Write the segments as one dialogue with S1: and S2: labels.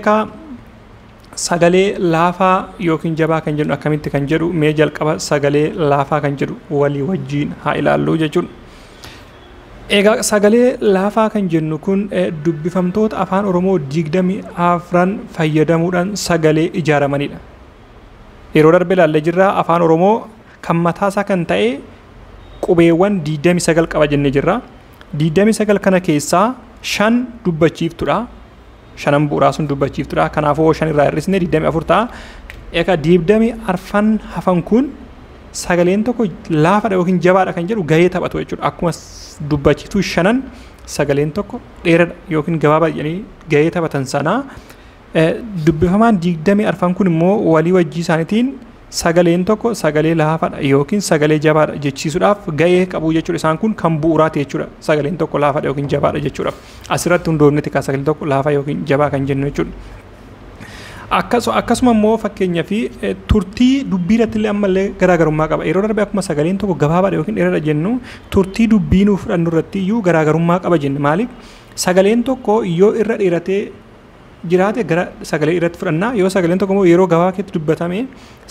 S1: Mee sagalee laafaa yookiin jabaa kan jennu akkamitti kan jedhu mee jalqaba sagalee laafaa kan jedhu walii wajjiin haa ilaallu jechuudha. Egaa sagalee laafaa kan jennu kun dubbifamtoota afaan Oromoo 24 fayyadamuudhaan sagalee ijaaramanidha. Yeroo darbe ilaallee jirra afaan Oromoo kan mataasaa kan ta'e qubeewwan 29 qaba jennee jirra. 29 kana keessaa 5 dubbachiiftudha. 5 bu'uuraa sun dubbachiiftudha. Kanaafuu 5 irraa hir'isne 24 ta'a. Egaa 24 hafan kun sagaleen tokko laafaadha yookiin jabaadha kan jedhu gahee taphatu jechuudha. Akkuma dubbachiiftuu 5 sagaleen tokko dheeraadha yookiin gabaabaa jedhanii gahee taphatan sanaa dubbifamaan 24 kun immoo walii wajjii isaaniitiin sagaleen tokko sagalee laafaadha yookiin sagalee jabaadha jechiisuudhaaf gahee qabu jechuudha. Isaan kun kan bu'uuraati jechuudha. Sagaleen tokko laafaadha yookiin jabaadha jechuudha. Asirratti hundoofneeti kan sagaleen tokko laafaa yookiin jabaa kan jennu jechuudha. Akkasuma immoo fakkeenyaa fi turtii dubbii irratti illee ammallee garaagarummaa qaba. Yeroo darbe akkuma sagaleen tokko gabaabaadha yookiin dheeraadha jennu turtii dubbii nuuf fudhannu irratti iyyuu garaagarummaa qaba jenne. Maaliif sagaleen tokko yoo irra dheeratee jiraate gara sagalee irratti fudhannaa, yoo sagaleen tokko immoo yeroo gabaabaa keessatti dubbatame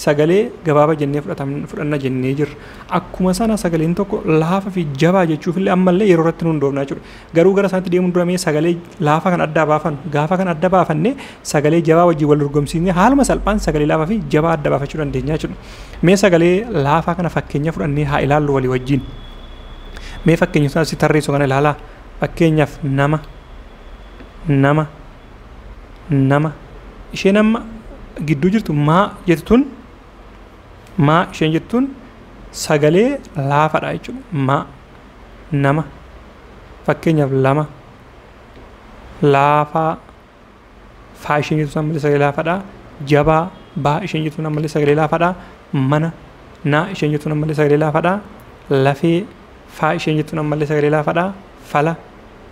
S1: sagalee gabaabaa jennee fudhanna jennee jirra. Akkuma sana sagaleen tokko laafaa fi jabaa jechuuf illee ammallee yeroo irratti nu hundoofna jechuudha. Garuu gara sanatti deemuun dura mee sagalee laafaa kan adda baafan gaafa kan adda baafanne sagalee jabaa wajjin wal dorgomsiisnee haaluma salphaan sagalee laafaa fi jabaa adda baafachuu dandeenya jechuudha. Mee sagalee laafaa kana fakkeenya fudhannee haa ilaallu walii wajjin. Mee fakkeenya sana si tarreessu kana ilaalaa. Fakkeenyaaf nama, nama, nama isheen amma gidduu jirtu maa jettuun maa isheen jettuun sagalee laafaadha jechuudha. Maa, nama, fakkeenyaaf lama, laafaa, faa isheen jettuun ammallee sagalee laafaadha. Jabaa, baa isheen jettuun ammallee sagalee laafaadha. Mana, naa isheen jettuun ammallee sagalee laafaadha. Lafee, faa isheen jettuun ammallee sagalee laafaadha. Fala,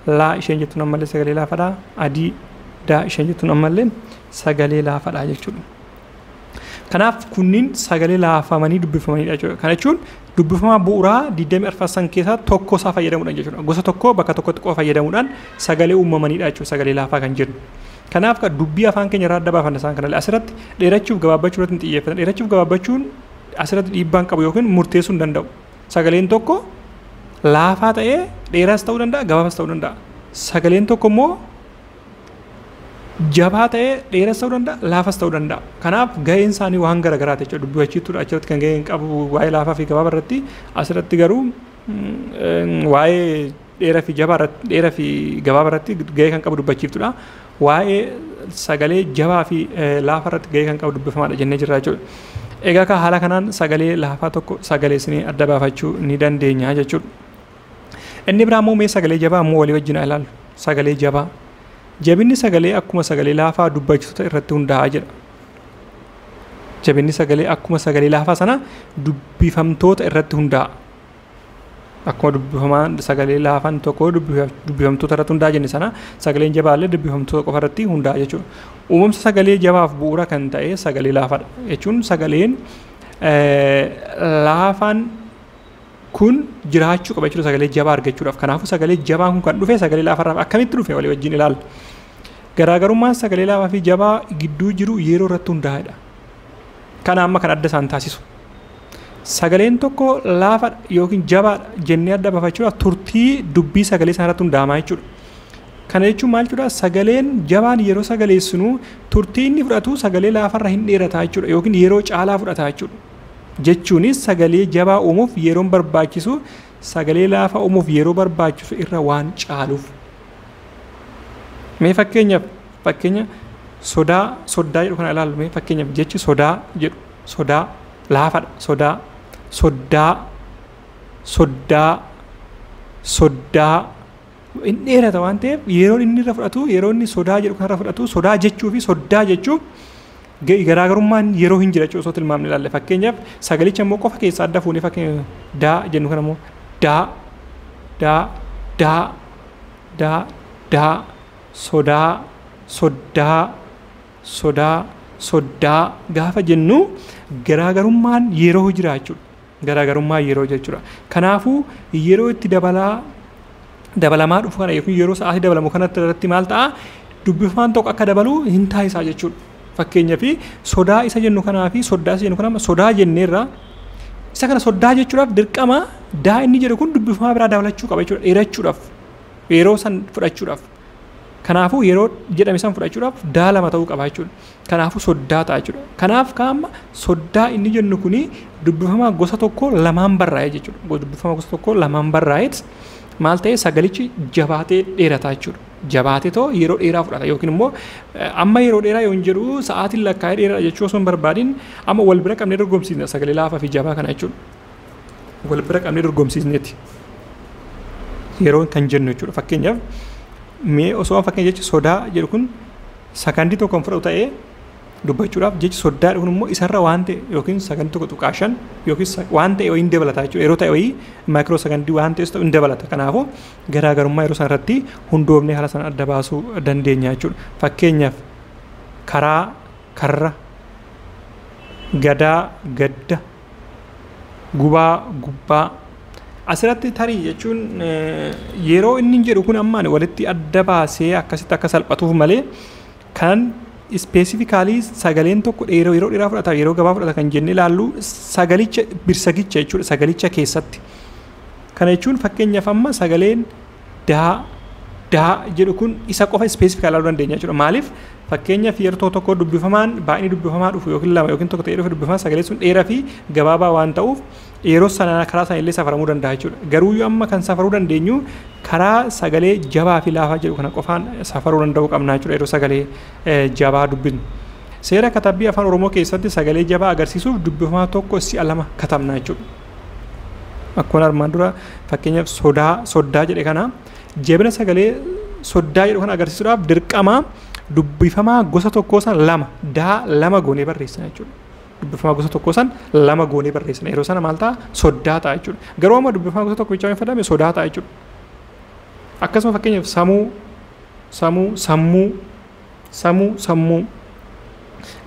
S1: laa isheen jettuun ammallee sagalee laafaadha. Adii, daa isheen jettuun ammallee sagalee laafaadha jechuudha. Kanaaf kunniin sagalee laafamanii dubbifamanidha jechuudha. Kana jechuun dubbifamaa bu'uuraa 24 keessaa tokko isaa fayyadamuudhaan jechuudha. Gosa tokko bakka tokkotti qofa fayyadamuudhaan sagalee uumamanidha jechuudha sagalee laafaa kan jennu. Kanaaf dubbii afaan keenya irraa adda baafanna isaan kanallee asirratti dheerachuuf gabaabbachuu irratti hin xiyyeeffatan. Dheerachuuf gabaabbachuun asirratti dhiibbaan qabu yookiin murteessuu hin danda'u. Sagaleen tokko laafaa ta'ee dheeraas ta'uu danda'a, gabaabaas ta'uu danda'a. Sagaleen tokko immoo jabaa ta'ee dheeraas ta'uu danda'a, laafas ta'uu danda'a. Kanaaf gaheen isaanii waan garaagaraati jechuudha. Dubbachiiftuudha achirratti kan gaheen qabu waa'ee laafaa fi gabaabaa irratti, asirratti garuu waa'ee dheeraa fi jabaa irratti, dheeraa fi gabaabaa irratti gahee kan qabu dubbachiiftuudha. Waa'ee sagalee jabaa fi laafaa irratti gahee kan qabu dubbifamaadha jennee jirra jechuudha. Egaa akka haala kanaan sagalee laafaa tokko sagalee isinii adda baafachuu ni dandeenya jechuudha. Inni biraa immoo mee sagalee jabaa immoo walii wajjin ilaallu. Sagalee jabaa. Jabinni sagalee akkuma sagalee laafaa dubbachiiftoota irratti hundaa'a jedha. Jabinni sagalee akkuma sagalee laafaa sana dubbifamtoota irratti hundaa'a. Akkuma dubbifamaan sagalee laafaan tokko dubbifamtoota irratti hundaa'a jenne sana sagaleen jabaallee dubbifamtoota qofa irratti hundaa'a jechuudha. Uumamsa sagalee jabaaf bu'uura kan ta'e sagalee laafaadha. Jechuun sagaleen laafaan kun jiraachuu qaba jechuudha sagalee jabaa argachuudhaaf. Kanaafuu sagalee jabaan kun kan dhufe sagalee laafarraa akkamitti dhufe walii wajjin ilaalla. Garaagarummaan sagalee laafaa fi jabaa gidduu jiru yeroo irratti hundaa'edha. Kana amma kan adda isaan taasisu. Sagaleen tokko laafaadha yookiin jabaadha jennee adda baafachuudhaaf turtii dubbii sagalee sana irratti hundaa'a jechuudha. Kana jechuun maal jechuudha? Sagaleen jabaan yeroo sagaleessinu turtii inni fudhatu sagalee laafarra hin dheerata jechuudha yookiin yeroo caalaa fudhata jechuudha. Jechuunis sagalee jabaa uumuuf yeroon barbaachisu sagalee laafaa uumuuf yeroo barbaachisu irra waan caaluuf. Mee fakkeenyaaf fakkeenya sodaa soddaa jedhu kana ilaallu. Mee fakkeenyaaf jechi sodaa jedhu sodaa laafaadha. Sodaa, soddaa, soddaa, soddaa hin dheerata waan ta'eef yeroon inni irra fudhatu yeroo inni sodaa jedhu kanarra fudhatu sodaa jechuu fi soddaa jechuuf garaagarummaan yeroo hin jira jechuudha osoo tilmaamne ilaalle. Fakkeenyaaf sagalicha immoo qofa keessaa adda fuunee fakkeenya daa jennu kana immoo daa, daa, daa, daa, daa, sodaa, soddaa, sodaa, soddaa gaafa jennu garaagarummaan yeroo jira jechuudha. Garaagarummaan yeroo jechuudha. Kanaafuu yeroo itti dabalamaa dhufu kana yookiin yeroo sa'aatii dabalamu kanatti irratti maal ta'a? dubbifamaan tokko akka dabalu hin taasisaa jechuudha. Fakkeenyaaf sodaa isa jennu kanaa fi soddaa isa jennu kana sodaa jenneerra isa kana soddaa jechuudhaaf dirqama daa inni jedhu kun dubbifamaa biraa dabalachuu qaba jechuudha, dheerachuudhaaf, yeroo san fudhachuudhaaf. Kanaafuu yeroo jedhame san fudhachuudhaaf daa lama ta'uu qaba jechuudha. Kanaafuu soddaa ta'a jechuudha. Kanaaf kaama soddaa inni jennu kuni dubbifamaa gosa tokko lamaan barraa'e jechuudha. Dubbifamaa gosa tokko lamaan barraa'eet maal ta'e sagalichi jabaatee dheerataa jechuudha. Jabaatee too yeroo dheeraa fudhata yookiin immoo amma yeroo dheeraa yoon jedhu sa'aatiin lakkaa'ee dheeraa jechuu osoo hin barbaadin amma wal bira qabnee dorgomsiisna sagalee laafaa fi jabaa kana jechuudha. Wal bira qabnee dorgomsiisneeti yeroo kan jennu jechuudha. Fakkeenyaaf mee osoo fakkeenya jechi sodaa jedhu kun sakandii tokko kan fudhatu ta'ee dubbachuudhaaf jechi soddaa kun immoo isarra waan ta'e yookiin sakandii 1.5 yookiin waan ta'e wayii hin dabalata jechuudha. Yeroo ta'e wayii maayikiroo sakandii waan ta'es ta'u hin dabalata. Kanaafuu garaagarummaa yeroo sana irratti hundoofnee haala sana adda baasuu dandeenya jechuudha. Fakkeenyaaf karaa, karra, gadaa, gadda, gubaa, gubbaa. Asirratti tarii jechuun yeroo inni jedhu kun ammaan walitti adda baasee akkasitti akka salphatuuf malee kan ispeesifikaalii sagaleen tokko yeroo dheeraa fudhata yeroo gabaa fudhata kan jennee ilaallu sagalicha birsagicha jechuudha, sagalicha keessatti. Kana jechuun fakkeenyaaf amma sagaleen daa daa jedhu kun isa qofa ispeesifikaalii ilaaluu dandeenya jechuudha. Maaliif fakkeenyaaf yeroo tokko dubbifamaan baay'inni dubbifamaa dhufu yookiin lama yookiin tokko ta'ee dhufe dubbifamaan sagalee sun dheeraa fi gabaabaa waan ta'uuf yeroo sana karaa sana illee safaramuu danda'a jechuudha. Garuu yoo amma kan safaruu dandeenyu karaa sagalee jabaa fi laafaa jedhu kana qofaan safaruu danda'uu qabna jechuudha yeroo sagalee jabaa dubbisnu. Seera katabbii afaan Oromoo keessatti sagalee jabaa agarsiisuuf dubbifamaa tokko si'a lama katabna jechuudha. Akkuma armaan dura fakkeenyaaf sodaa soddaa jedhe kana jabina sagalee soddaa jedhu kana agarsiisuudhaaf dirqama dubbifamaa gosa tokkoo san lama daa lama goonee barreessina jechuudha. Dubbifamaa gosa tokkoo san lama goonee barreessina. Yeroo sana maal ta'a? Soddaa ta'a jechuudha. Garuu amma dubbifamaa gosa tokko bichaa fayyadame sodaa ta'a jechuudha. Akkasuma fakkeenyaaf samuu, samuu, sammuu, samuu, sammuu.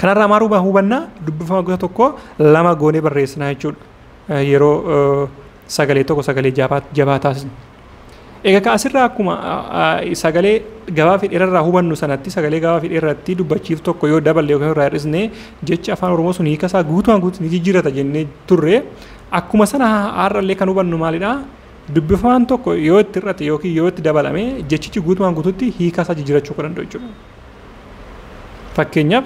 S1: Kanarraa maal hubannaa? Dubbifamaa gosa tokkoo lama goonee barreessina jechuudha. Yeroo sagalee tokko sagalee jabaa taasisnu. Egaa asirraa akkuma sagalee gabaa fi dheerarraa hubannu sanatti sagalee gabaa fi dheerarratti dubbachiif tokko yoo daballe yookiin irraa hir'isne jechi afaan Oromoo sun hiika isaa guutumaan guutuutti ni jijjiirata jennee turre akkuma sana har'allee kan hubannu maalidha? Dubbifamaan tokko yoo itti hir'ate yookiin yoo itti dabalame jechichi guutumaan guutuutti hiika isaa jijjiirachuu kan danda'u jechuudha. Fakkeenyaaf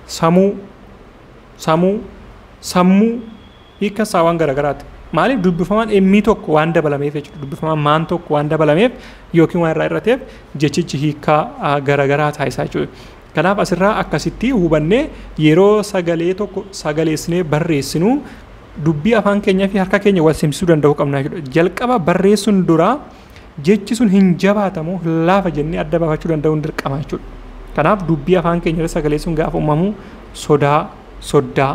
S1: samuu, samuu, sammuu hiika isaa waan garaagaraati. Maaliif dubbifamaan emmii tokko waan dabalameef jechuudha. Dubbifamaan maan tokko waan dabalameef yookiin waan irraa hir'ateef jechichi hiikaa garaagaraa taasisaa jechuudha. Kanaaf asirraa akkasitti hubannee yeroo sagalee tokko sagaleessinee barreessinu dubbii afaan keenyaa fi harka keenya wal simsiisuu danda'uu qabna jechuudha. Jalqaba barreessuun dura jechi sun hin jabaatamu laafa jennee adda baafachuu danda'uun dirqama jechuudha. Kanaaf dubbii afaan keenya irra sagalee sun gaafa uumamu sodaa, soddaa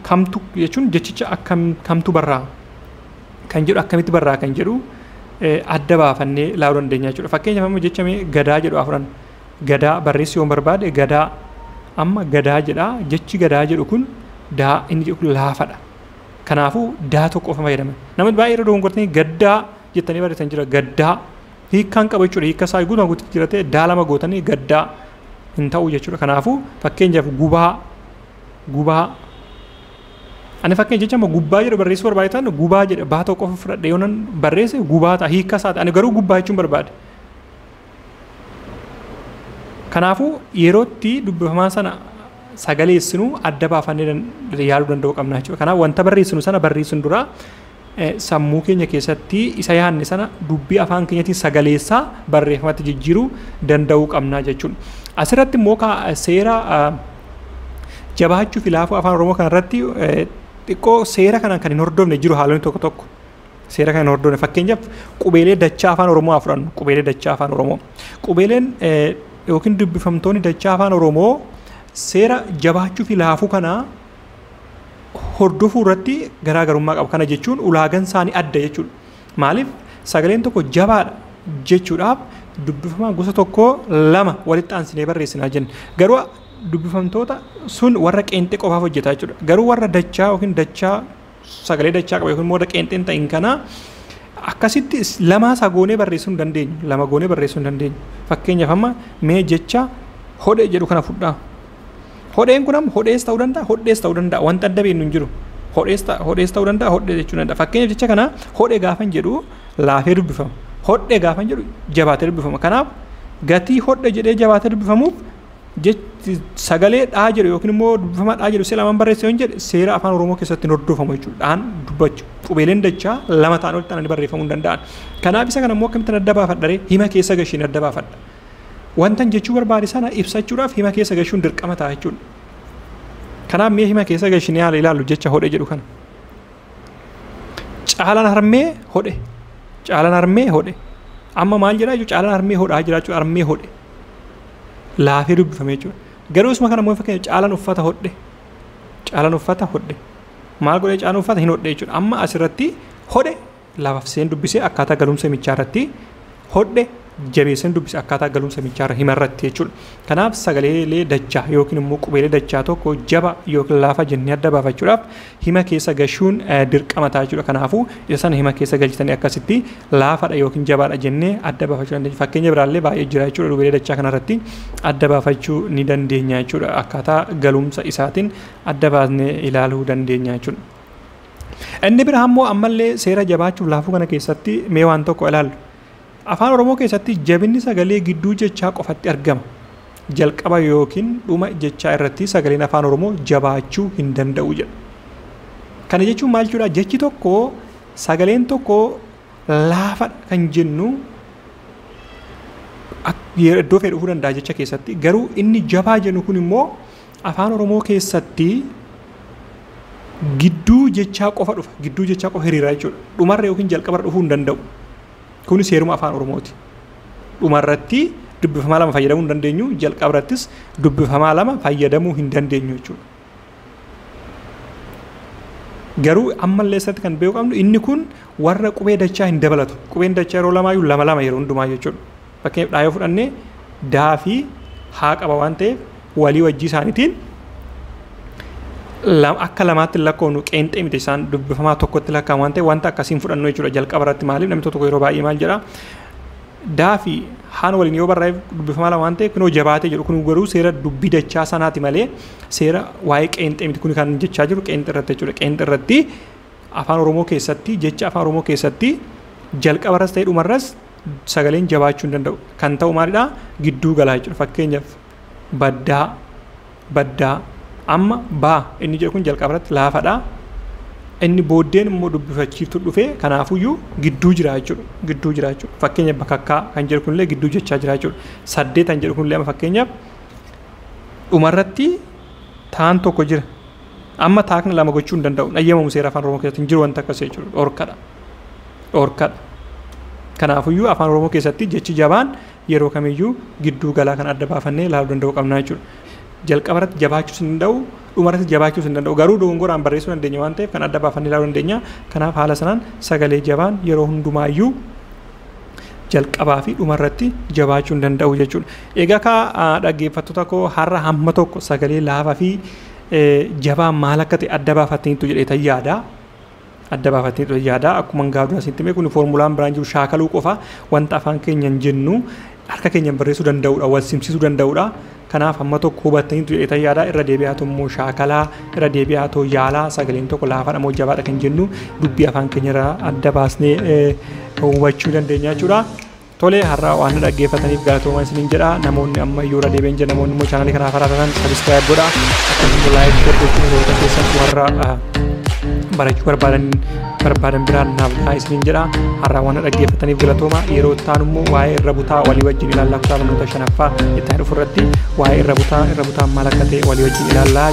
S1: kamtu jechuun jechicha akkam kamtu barraa kan jedhu akkamitti barraa kan jedhu adda baafannee ilaaluu dandeenya jechuudha. Fakkeenyaaf amma jecha mee gadaa jedhu afuran gadaa barreessuu yoo barbaade gadaa amma gadaa jedha jechi gadaa jedhu kun daa inni jedhu kun laafadha. Kanaafuu daa tokko qofa fayyadama. Namni baay'ee irra dogongortanii gaddaa jettanii barreessan jira gaddaa hiikkaan qaba jechuudha. Hiikka isaa guutumaan guututti jira ta'e daa lama gootanii gaddaa hin ta'u jechuudha. Kanaafuu fakkeenyaaf gubaa gubaa ani fakkeenya jecha amma gubbaa jedhu barreessuu barbaade ta'an gubaa jedha baa tokko qofa fudhadhe yoo nan barreesse gubaa ta'a hiikka isaa ta'a ani garuu gubbaa jechuun barbaade. Kanaafuu yerootti dubbifamaa sana sagaleessinu adda baafannee yaaluu danda'uu qabna jechuudha. Kanaaf wanta barreessinu sana barreessinu dura sammuu keenya keessatti isa yaadne sana dubbii afaan keenyatiin sagaleessaa barreeffamatti jijjiiruu danda'uu qabna jechuudha. Asirratti immoo seera jabaachuu fi laafuu afaan Oromoo kanarratti xiqqoo seera kana kan hin hordofne jiru haalonni tokko tokko. Seera kana hin hordofne fakkeenyaaf qubeelee dachaa afaan Oromoo haa fudhannu. Qubeelee dachaa afaan Oromoo. Qubeeleen yookiin dubbifamtoonni dachaa afaan Oromoo seera jabaachuu fi laafuu kana hordofuu irratti garaagarummaa qabu. Kana jechuun ulaagaan isaanii adda jechuudha. Maaliif sagaleen tokko jabaadha jechuudhaaf dubbifamaa gosa tokko lama walitti aansinee barreessinaa jenna. Garuu dubbifamtoota sun warra qeenxee qofaaf hojjetaa jechuudha. Garuu warra dachaa yookiin dachaa sagalee dachaa qaba yookiin warra qeenxee hin ta'in kana Akkasitti lamaa isaa goonee barreessuu hin dandeenyu. Lama goonee barreessuu hin dandeenyu. Fakkeenyaaf amma mee jecha hodhe jedhu kana fudhaa. Hodheen kun amma hodhees ta'uu danda'a, hodhees ta'uu danda'a. Wanta adda beeknu hin jiru. Hodhees ta'uu danda'a, hodhe jechuu danda'a. Fakkeenyaaf jecha kana hodhe gaafan jedhu laafee dubbifama. Hodhe gaafan jedhu jabaatee dubbifama. Kanaaf gatii hodhe jedhee jabaatee dubbifamuuf sagalee dhaa jedhu yookiin immoo dubbifama dhaa jedhu seera lamaan barreesse yoo jedhe seera afaan Oromoo keessatti hin hordofamu jechuudha. Dhaan dubbachuu qubeeleen dachaa lama ta'an olitti ta'anii barreeffamuu hin danda'an. Kanaaf isa kana immoo akkamittiin adda baafadha ree? Hima keessa gashiin adda baafadha. Wantan jechuu barbaade sana ibsachuudhaaf hima keessa gashuun dirqama ta'a jechuudha. Kanaaf mee hima keessa gashinee haala ilaallu jecha hodhe jedhu kana. Caalaan harmee hodhe. Caalaan harmee hodhe. Amma maal jedhaa jechuudha? Caalaan harmee hodhaa jira jechuudha. Harmee hodhe. Laafee dubbifame jechuudha. Garuu isuma kana immoo fakkeenyaaf caalaan uffata hodhe. Caalaan uffata hodhe. Maal godhee caalaan uffata hin hodhe jechuudha. Amma asirratti hodhe laafseen dubbisee akkaataa galumsa himichaa irratti hodhe jabeesseen dubbise akkaataa galumsa himichaa himarratti jechuudha. Kanaaf sagaleelee dachaa yookiin immoo qubeelee dachaa tokko jaba yookiin laafa jennee adda baafachuudhaaf hima keessa gashuun dirqama ta'a jechuudha. Kanaafuu isa sana hima keessa galchitanii akkasitti laafadha yookiin jabaadha jennee adda baafachuu dandeenya. Fakkeenya biraallee baay'ee jira jechuudha. Qubeelee dachaa kanarratti adda baafachuu ni dandeenya jechuudha. Akkaataa galumsa isaatiin adda baasnee ilaaluu dandeenya jechuudha. Inni biraa immoo ammallee seera jabaachuuf laafuu kana keessatti mee waan tokko ilaallu. Afaan Oromoo keessatti jabinni sagalee gidduu jechaa qofatti argama. Jalqaba yookiin dhuma jechaa irratti sagaleen afaan Oromoo jabaachuu hin danda'u jedha. Kana jechuun maal jechuudha? Jechi tokko sagaleen tokko laafadha kan jennu iddoo fedhe dhufuu danda'a jecha keessatti. Garuu inni jabaa jennu kun immoo afaan Oromoo keessatti gidduu jechaa qofa dhufa. Gidduu jechaa qofa hiriira jechuudha. Dhumarra yookiin jalqabarra dhufuu hin danda'u. Kun seeruma afaan Oromooti. Dhumarratti dubbifamaa lama fayyadamuu hin dandeenyu, jalqabarrattis dubbifamaa lama fayyadamuu hin dandeenyu jechuudha. Garuu ammallee isatti kan beeku qabnu inni kun warra qubee dachaa hin dabalatu. Qubeen dachaa yeroo lamaayyuu lama lama yeroo hundumaa jechuudha. Fakkeenyaaf dhaa yoo fudhannee daa fi haa qaba waan ta'eef walii wajjii isaaniitiin akka lamaatti lakkoofnu qeenxee miti isaan dubbifamaa tokkotti lakkaa'amu waan ta'eef wanta akkasiin fudhannu jechuudha. Jalqaba irratti maaliif namni tokko yeroo baay'ee maal jedha daa fi haan waliin yoo barraa'e dubbifamaa lama waan ta'eef kunoo jabaatee jedhu kun garuu seera dubbii dachaa sanaati malee seera waa'ee qeenxee miti kun kan jechaa jiru qeenxee irratti jechuudha. Qeenxee irratti afaan Oromoo keessatti jecha afaan Oromoo keessatti jalqaba irras ta'e dhumarras sagaleen jabaachuu hin danda'u. Kan ta'u maalidhaa gidduu galaa jechuudha. Fakkeenyaaf baddaa baddaa amma baa inni jedhu kun jalqaba irratti laafadha. Inni booddeen immoo dubbifachiiftu dhufee kanaafuyyuu gidduu jira jechuudha. Gidduu jira jechuudha. Fakkeenyaaf bakakkaa kan jedhu kunillee gidduu jechaa jira jechuudha. Saddeet kan jedhu kunillee amma fakkeenyaaf dhumarratti taan tokko jira. Amma taakni lama gochuu hin danda'u. Dhayyamamu seera afaan Oromoo keessatti hin jiru wanta akkasii jechuudha. Dhorkadha. Dhorkadha. Kanaafuyyuu afaan Oromoo keessatti jechi jabaan yeroo kamiyyuu gidduu galaa kan adda baafannee ilaaluu danda'uu qabna jechuudha. Jalqaba irratti jabaachuus hin danda'u, dhumarratti jabaachuus hin danda'u. Garuu dogongoraan barreessuu dandeenya waan ta'eef kan adda baafannee ilaaluu dandeenya. Kanaaf haala sanaan sagalee jabaan yeroo hundumaayyuu jalqabaa fi dhumarratti jabaachuu hin danda'u jechuudha. Egaa kaa dhaggeeffattoota koo har'a hamma tokko sagalee laafaa fi jabaa maal akka ta'e adda baafattaniitu jedhee yaada. Adda baafattaniitu yaada. Akkuma gaaf dura isinitti hime kun foormulaan biraan jiru shaakaluu qofa wanta afaan keenyaan jennu harka keenyaan barreessuu danda'uudha, wal simsiisuu danda'uudha. Kanaaf hamma tokko hubattaniitu jedhee yaada. Irra deebi'aatu immoo shaakalaa, irra deebi'aatu yaalaa sagaleen tokko laafaadha moo jabaadha kan jennu dubbii afaan keenya irraa adda baasnee hubachuu dandeenya jechuudha. Tole har'a waan nu dhaggeeffataniif galatoomaa isiniin jedha. Namoonni amma iyyuu irra deebi'an jira. Namoonni immoo chaanalii kanaaf haaraa taatan sabiskiraayib godhaa. Akkasumas laayik sheer gochuun hiriyoota keessan warra barachuu barbaadan biraan naaf gahaa isiniin jedha. Har'a waan nu dhaggeeffataniif galatooma. Yeroo itti aanu immoo waa'ee irra butaa walii wajjin ilaallaa kutaa barnoota shanaffaa itti dhufu irratti waa'ee irra butaa irra butaan maal akka ta'e walii wajjin ilaallaa.